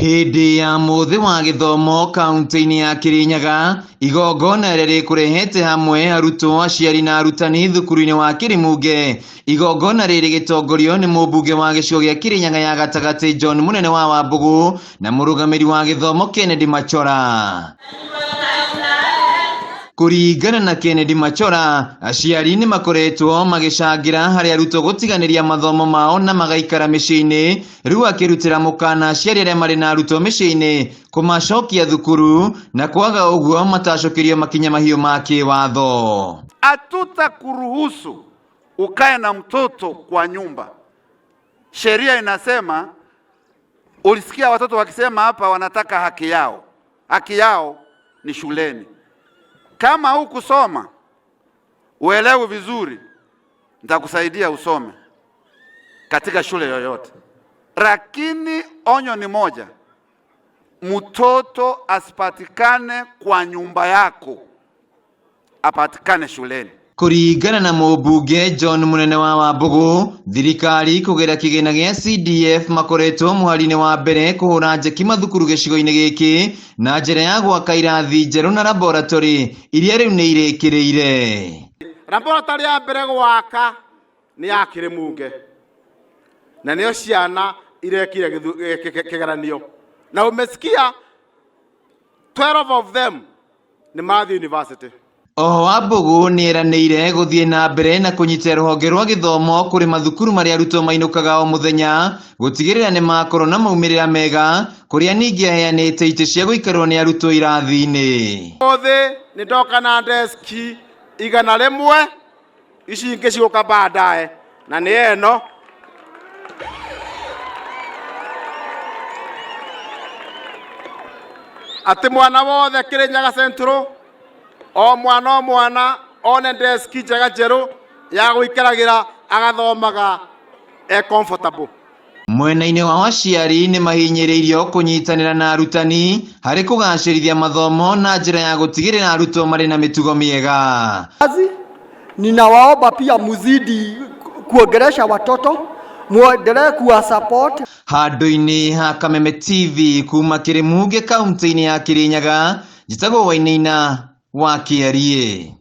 Hĩndĩ ya mũthĩ wa gĩthomo kaunti-inĩ ya Kirinyaga, igongona rĩrĩa rĩkũrehete hamwe arutwo, aciari na arutani thukuru-inĩ wa Kĩrĩmunge. Igongona rĩrĩ rĩgĩtongorio nĩ mũmbunge wa gĩcigo gĩa Kirinyaga ya gatagatĩ John Mũnene wa Wambũgũ na mũrũgamĩri wa gĩthomo Kennedy Machora. Kũringana na Kennedy Machora, aciari nĩ makoretwo magĩcangĩra harĩ arutwo gũtiganĩria mathomo mao na magaikara mĩciĩ-inĩ, rĩu akĩrutĩra mũkana aciari arĩa marĩ na arutwo mĩciĩ-inĩ kũmacokia thukuru na kwaga ũguo matacũkĩrio makinya mahiũ ma kĩwatho. Hatutakuruhusu ukae na mtoto kwa nyumba. Sheria inasema, ulisikia watoto wakisema hapa wanataka haki yao. Haki yao ni shuleni. Kama hukusoma uelewe vizuri, nitakusaidia usome katika shule yoyote, lakini onyo ni moja, mtoto asipatikane kwa nyumba yako, apatikane shuleni. Kũringana na mũmbunge John Mũnene wa Wambũgũ, thirikari kũgerera kĩgĩna gĩa CDF makoretwo mũhari-inĩ wa mbere kũhũra njeki mathukuru gĩcigo-inĩ gĩkĩ na njĩra ya gwaka irathi njerũ na laboratory iria rĩu nĩ irĩkĩrĩire. Laboratory ya mbere gwaka nĩ ya Kĩrĩmunge na nĩyo ciana irekire kĩgeranio na umesikia 12 of them nĩ mathiĩ university. Oho Wambũgũ nĩeranĩire gũthiĩ na mbere na kũnyitĩrĩra rũhonge rwa gĩthomo kũrĩ mathukuru marĩa arutwo mainũkaga o mũthenya gũtigĩrĩra nĩ makorwo na maumĩrĩra mega kũrĩa ningĩ aheanĩte itĩ cia gũikarwo nĩ arutwo irathi-inĩ. Ũmũthĩ nĩ ndoka na deski 100, ici ingĩ cigũka baadaye, na nĩ ĩno. Atĩ mwana wothe Kĩrĩnyaga Central, o mwana o mwana one deski njega njerũ ya gũikaragĩra agathomaga e comfortable. Mwena-inĩ wa aciari nĩ mahinyĩrĩirio kũnyitanĩra na arutani harĩ kũgacĩrithia mathomo na njĩra ya gũtigĩrĩra arutwo marĩ na mĩtugo mĩega. Ninawaomba pia muzidi kuongelesha watoto, muendelee kuwa support. Handũ-inĩ ha Kameme TV kuma Kĩrĩmunge kaunti-inĩ ya Kĩrĩnyaga, njĩtagwo Wainaina wa Kĩariĩ.